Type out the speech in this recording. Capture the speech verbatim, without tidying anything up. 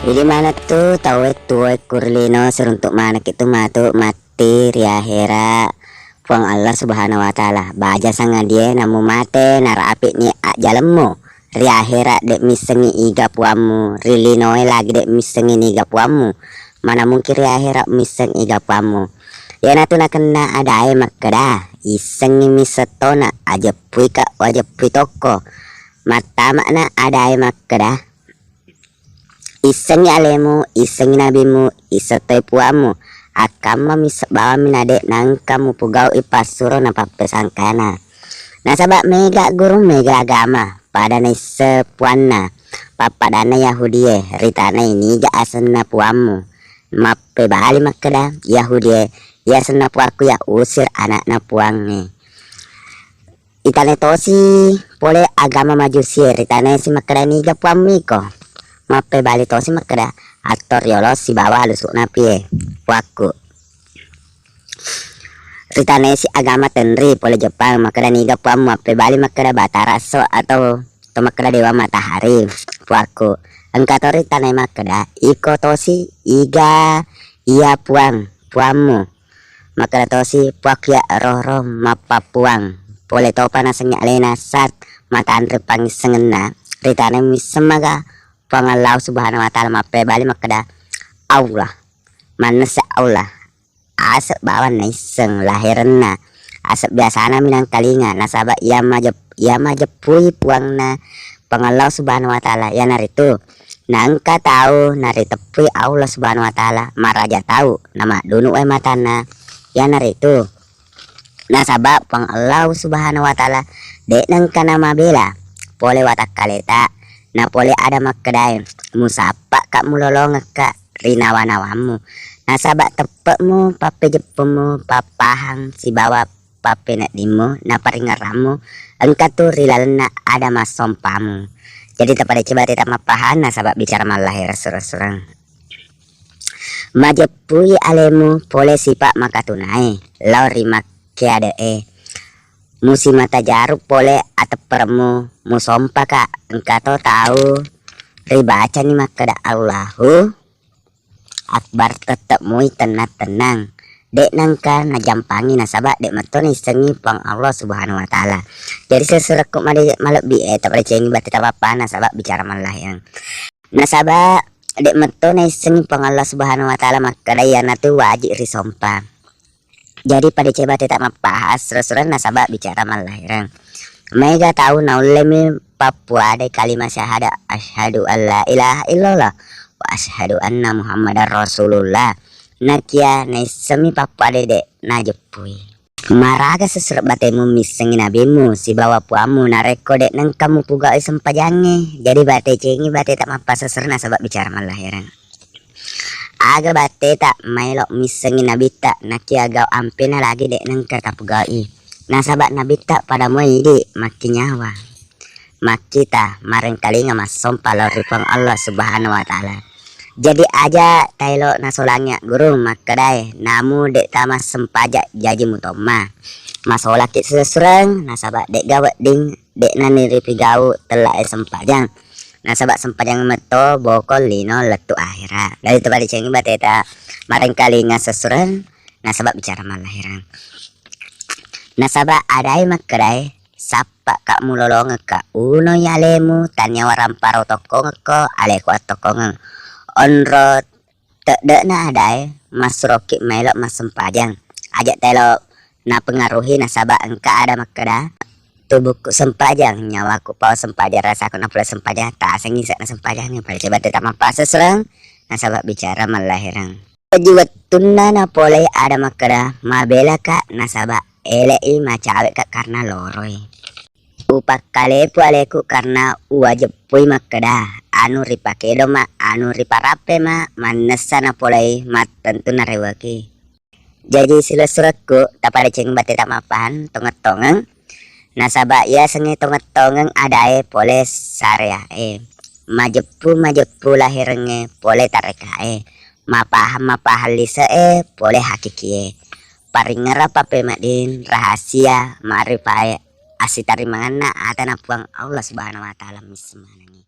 Idi manettu tauwe tuwoe ku ri lino siruntu manekki tu matu matti ri ahera Puang Allah Subhanahu wa Ta'ala. Baja sangadie namu mate narapi'ni ajjalemmu. Ri ahera de' missengngi iga puammu, ri linoe lagi de' missengngi niga puammu. Mana mungkin ri ahera misseng iga puammu. Iyanatu nakenna adae makkeda, issengngi misseng tona, ajeppuika wajeppui tokko. Mattama'na adae makkeda, issengngi alemu, issengngi nabimmu, isseng toi puammu. Akkamma misseng bawammi na de' naengka mupugau'i passuro napappesangkana. Nasaba mega guru, mega agama, pada naisseng puanna. Pappadanna Yahudie, ritanai niga asenna puammu. Mappebali makkeda Yahudie, iya asenna puakku ya usir anakna puangnge. Itane tosi pole agama Majusie, ritanai si makkeda niga puammu iko. Mappebali tosi makkeda atto riolo sibawa alusukna pie puakku. Ritanai si agama Tenri pole Jepang, makkeda niga puammu, mappebali makkeda Batara Esso atau to makkeda Dewa Matahari puakku. Engka to ritanai makkeda iko tosi iga iya puang puammu. Makkeda tosi puakku ya roh-roh mappappuang. Pole topa nasengngi alena saat matanre pangissengenna, ritanai misseng maga Puang Allah Subhanahu wa Ta'ala, mappebali makkeda Allah. Mannessa Allah. Asek bawang naisseng laherenna. Asek biasana minangkalinga, nasaba iya majep-, iya majeppui puangna Puang Allah Subhanahu wa Ta'ala, iyanaritu naengka tau nariteppui Allah Subhanahu wa Ta'ala, maraja tau, namaddunu wae matanna, iyanaritu nasaba Puang Allah Subhanahu wa Ta'ala de' naengka namabela pole watakkaleta, na pole ada makkedae, musappakka mulolongekka ri nawa-nawammu. Nasaba teppe'mu pappejeppemmu, pappahang sibawa pappeneddimmu, naparingerrammu engka tu ri lalenna ada massompamu. Jadi tapadeceng bateta mappahang nasaba bicara mallahireng sureng-sureng. Majeppui alemu pole sipa makatunae lao ri makkeade'e. Musimata jaru pole atepperemmu, musompaka engka to tau ribacani makkeda Allahu Akbar, tette'mui tennang-tennang. De' nengka najampangi nasaba de' metto naissengngi Puang Allah Subhanahu wa Ta'ala. Jadi sesurekku made-, malebbi e tapadecengi bateta mappahang nasaba bicara mallahireng. Nasaba de' metto naissengngi Puang Allah Subhanahu wa Ta'ala makkeda iyanatu wajib risompa. Jadi padeceng bateta mappahang sureng-sureng nasaba bicara mallahireng. Maega tau naullemi pappuadai kalima syahada, asyhadu alla ilaha illallah wa asyhadu anna Muhammadar Rasulullah. Nakia naissemmi pappuadai de' najeppui. Maraga sesureng batemu missengngi nabimmu sibawa puammu narekko de' nengka mupugaui sempajangnge. Jadi batecengi bateta mappasessureng nasaba bicara mallahireng. Aga bateta maelo missengngi nabitta, nakia gau ampena lagi de' nengka tapugaui. Nasaba nabitta pada moi idi makkinyawa, makkita, marengkalinga massompa lao ri Puang Allah Subhanahu wa Ta'ala. Jadi aja taelo nasolangi guru makkedae, namu de' tamassempajang jaji mutomma. Masolaki sesureng nasaba de'ga wedding de' naniripigau tellae sempajang. Nasaba sempajang metto bokong lino lettu ahera. Jadi tapadecengi bateta marengkalinga sesureng nasaba bicara mallahireng. Nasaba adai makkedae, sappakka mulolongekka, unoi alemu, tania waramparo tokkongekko, aleku attokkongeng. Onro tedde'na adae massuroki maelo massempajang. Aja taelo napengaruhi nasaba engka ada makkeda, tubukku sempajang, nyawaku pao sempajang, rasaku napole sempajang, tasengngi se'na sempajang, pada coba tetap mappasesreng nasaba bicara mallahireng. Jaji wettunna napolei ada makkeda, mabelaka nasaba ele'i macaweka karena loroi. Upakkalepu aleku karena uwajeppui makkeda, anu ripakedoma, anu riparappema, mannessa napolei mattentu nareweki. Jaji silessurekku tapadecengi bateta mappahang tongeng-tongeng, nasaba yasengnge tongeng-tongeng adae pole sareae, majeppu-majeppu lahirengnge pole tarekae, mapahang-mapahang lise'e pole hakikie, paringerang pappemedding rahasia ma'rifae assitarimangenna atana Puang Allah Subhanahu wa Ta'ala misseng manengngi.